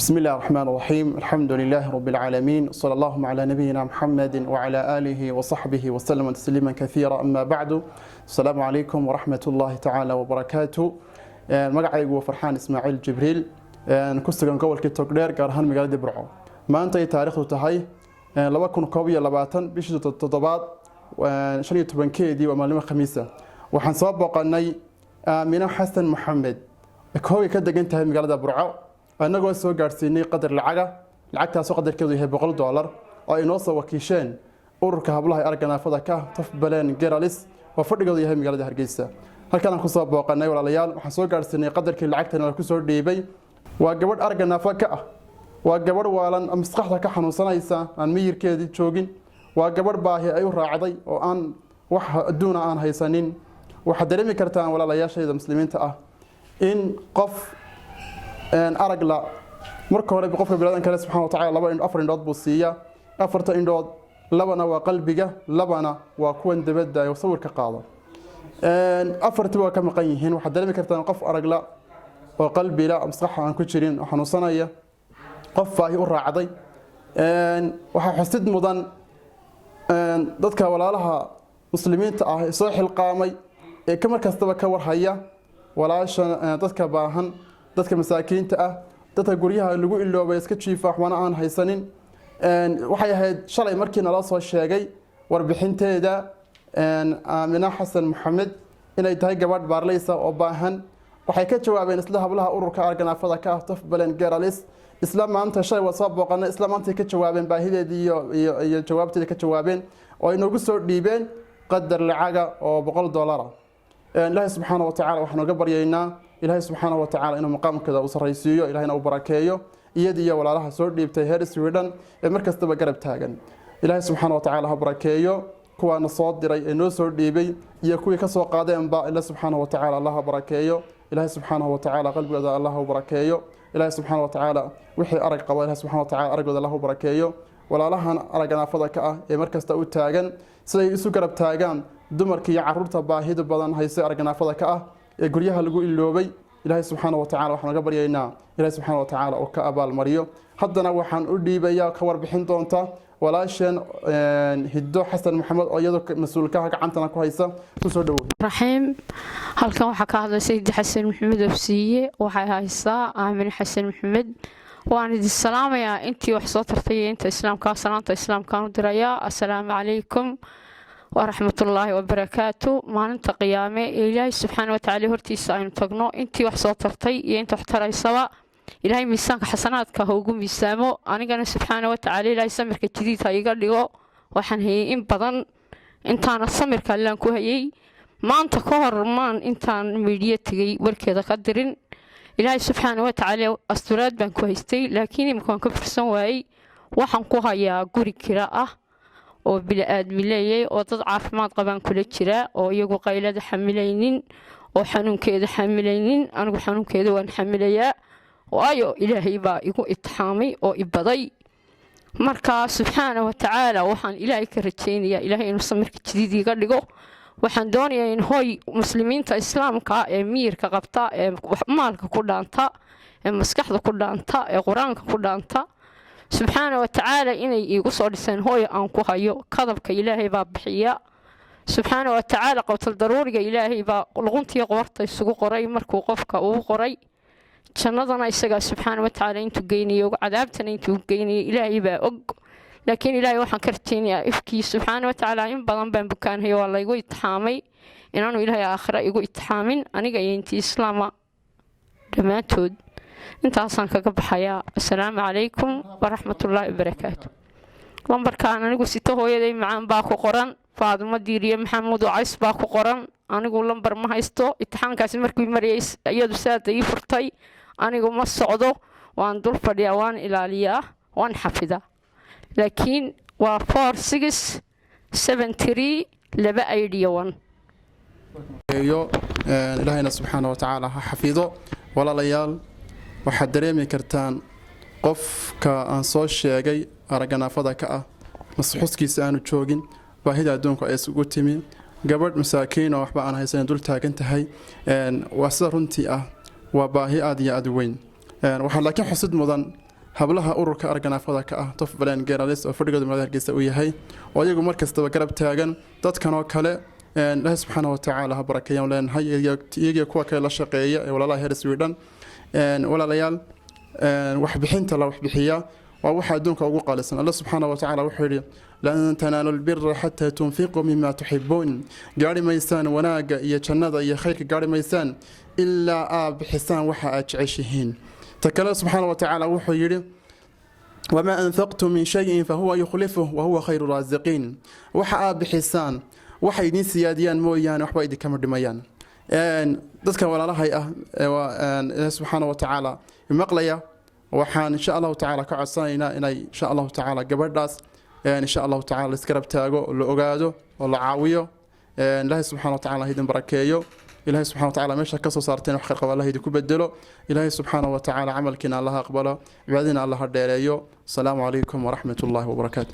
بسم الله الرحمن الرحيم، الحمد لله رب العالمين، صلى الله على نبينا محمد وعلى آله وصحبه وسلم تسليما كثيرا. أما بعد، السلام عليكم ورحمة الله تعالى وبركاته. Magacaygu waa Farxaan Ismaaciil Jibriil, ku sugan gobolkii Togdheer, gaar ahaan magaalada Burco. Maanta ay taariikhdu tahay 2021 bishii toddobaad 15-keedii, waa maalimo Khamiisa. Waxaan soo booqanay Aamino Xasan Maxamed, koogay ka degan tahay magaalada Burco, annagoo soo gaadhsiinay qadar lacaga, lacagtaasoo qadarkeedu yahay $100, oo ay noo soo wakiisheen ururka hablaha ee aragga naafada ka Tafbaleen Girls, oo fadhigoodu yahay magaalada Hargeysa. Halkaan aan kusoo booqanay, walaalayaal, waxaan soo gaadhsiinay qadarkii lacagtana la kusoo dhiibay. Waa gabadh aragga naafa ka ah, waa gabadh waalan, maskaxda ka xanuunsanaysa, aan miyirkeedii joogin. Waa gabadh baahi ay u raacday oo aan wax adduuna aan haysanin. Waxaad dareemi kartaan, walaalayaashayda muslimiinta ah, in qof arag la marka hore qofka biniaadan kale subxana wa tacala laba afar indhood buu siiya. Afarta indhood, labana waa qalbiga, labana waa kuwan dabadda ee sawirka qaado. Afartiba waa ka maqan yihiin. Waxaad dareemi kartaan qof aragla oo qalbila, maskaxa aan ku jirin, oo xanuunsanaya, qof baahi u raacday. Waxaa xusid mudan dadka walaalaha muslimiinta ah ee soo xilqaamay, ee ka mar kastaba ka warhaya walaasha, dadka baahan, dadka masaakiinta ah, dadka guryaha lagu iloobay, iska jiifa, waxbana aan haysanin. Waxay ahayd shalay markii naloo soo sheegay warbixinteeda Aamina Xasan Maxamed inay tahay gabadh baarleysa oo baahan. Waxay ka jawaabeen isla hablaha ururka aragga naafada ka ah Tafbalen Girls. Isla maanta, shalay waa soo booqanay, isla maantay ka jawaabeen baahideedii iyo jawaabteeda ka jawaabeen, oo ay noogu soo dhiibeen qadar lacaga oo $100 ah. Ilaahay subxaana wa tacala waxaan uga baryaynaa, Ilaahay subxaana wa tacala inuu maqaamkeeda u sarraysiiyo, Ilahayna u barakeeyo iyada iyo walaalaha soo dhiibtay heer Sweden ee mar kastaba garab taagan. Ilaahay subxaana wa tacaala ha barakeeyo kuwaana soo diray ee noo soo dhiibay iyo kuwii ka soo qaadeenba. Ilaah subxaana wa tacaala allah ha barakeeyo. Ilaahay subxaanahu wa tacaala qalbigooda allah u barakeeyo. Ilaahay subxaana wa tacaala wixii arag qaba, Ilahay subxana wa tacala araggooda allah u barakeeyo. Walaalahan aragga naafada ka ah ee markasta u taagan siday isu garab taagaan dumarka iyo caruurta baahida badan hayse, aragga naafada ka ah ee guryaha lagu iloobay, Ilaahay subxaana wa tacala waxaan uga baryaynaa Ilahay subxaana wa tacaala uu ka abaalmariyo. Haddana waxaan u dhiibayaa, ka warbixin doonta, walaasheen Hiddo Xasan Maxamed, oo iyadoo mas-uulkaha gacantana ku haysa. Kusoo dhawow. Raxiim, halkan waxaa ka hadlaysa Hidde Xasan Maxamed Ofsiiye. Waxay haysaa Aamin Xasan Maxamed. Waan idin salaamayaa intii wax soo tartay iyo inta islaamkaa. Salaanta islaamkaan u dirayaa: assalaamu calaykum waraxmatullaahi wabarakaatu. Maalinta qiyaame ee Ilaahay subxaana watacaala hortiisa aynu tagno, intii wax soo tartay iyo inta wax taraysaba Ilaahay miisaanka xasanaadka ha ugu miisaamo. Anigana subxaana watacaala Ilaahay samirka jadiid ha iga dhigo. Waxaan hayay in badan, intaana samirka Allaan ku hayay. Maanta ka hor maan intaan media tegay warkeeda ka dirin. Ilaahay subxaana watacaala asturaad baan ku haystay, laakiin imika waan ka fursan waayey. Waxaan ku hayaa guri kira ah oo bili-aadmi leeyay, oo dad caafimaad qabaan kula jira, oo iyagu qaylada xamilaynin oo xanuunkeeda xamilaynin. Anigu xanuunkeeda waan xamilayaa, waayo Ilaahay baa igu itixaamay oo i baday. Marka subxaana watacaala waxaan Ilaahay ka rajaynayaa Ilaahay inuu samirka jadiid iga dhigo. Waxaan doonayaa in hoy muslimiinta islaamka ee miyirka qabta, ee maalka ku dhaanta, ee maskaxda ku dhaanta, ee Qur-aanka ku dhaanta, subxaana watacaala inay iigu soo dhiseen hooy aan ku hayo. Kadabka Ilaahay baa bixiya subxaana watacaala. Qowtal daruuriga Ilaahay baa luquntii qoorta isugu qoray markuu qofka uu qoray. Jannadana isagaa subxaana watacaala intuu geynayo, cadaabtana intuu geynayo Ilaahay baa og. Laakiin Ilaahay waxaan ka rajaynayaa ifkii subxaana watacaala in badan baan bukaanhayo, waa laygu itixaamay, inaanu Ilaahay aakhira igu itixaamin, aniga iyo intii islaama dhammaantood. Intaasaan kaga baxayaa. Assalaamu calaykum waraxmatullaahi wabarakaatu. Lambarkaan anigu sito hooyaday macaan baa ku qoran, Faadumo Diiriye Maxamuud Wacays baa ku qoran. Anigu lambar ma haysto. Itixaankaasi markii marayay iyadu saada ii furtay. Anigu ma socdo, waan dul fadhiyaa, waan ilaaliyaa, waan xafidaa, laakiin waa 4673281. Iyo Ilaahayna subxaana wa tacaala ha xafido. Walaalayaal, waxaad dareemi kartaan qofka aan soo sheegay, aragga naafada ka ah, masxuskiisa aanu joogin, baahida adduunku ay isugu timi, gabadh masaakiin oo waxba aan haysan dul taagan tahay. Waa sida runtii ah, waa baahi aada iyo aada u weyn. Waxaa laakiin xusid mudan Hablaha ururka arganaafada ka ah Tofbaland Girls oo fadhigooda magaalada Hargeysa uu yahay, oo iyagu mar kastaba garab taagan dadkan oo kale. Ilaahay subxaana watacaala ha barakeeyaan leenahay, iyagiyo kuwa kale la shaqeeya ee walaalaha heer Sweden. Walaalayaal, waxbixinta la waxbixiyaa waa waxa adduunka ugu qaalisan. Alla subxaana watacaala wuxuu yidhi: "لن تنالوا البر حتى تنفقوا مما تحبون." Gaari maysaan wanaagga iyo jannada iyo khayrka, gaari maysaan ilaa aad bixisaan waxa aad jeceshihiin. Ta kale, subxaana watacaala wuxuu yidhi: "وما أنفقتم من شيء فهو يخلفه وهو خير الرازقين." Waxa aad bixisaan waxay idiin siyaadiyaan mooyaane, waxba idinkama dhimayaan. Dadka walaalahay ah, Ilaahi subxaana watacaala maqlaya, waxaan insha Allahu tacaala ka codsanaynaa inay insha Allahu tacaala gabadhaas insha Allahu tacala la isgarab taago oo la ogaado oo la caawiyo. Ilaahay subxana watacala ha idin barakeeyo. Ilaahay subxana watacala meesha ka soo saarteen wax khayr qaba Allah idinku bedelo. Ilaahay subxaana watacaala camalkiina Allah aqbalo, cibaadadiina Allah ha dheereeyo. Asalaamu calaykum waraxmat ullahi wabarakaatu.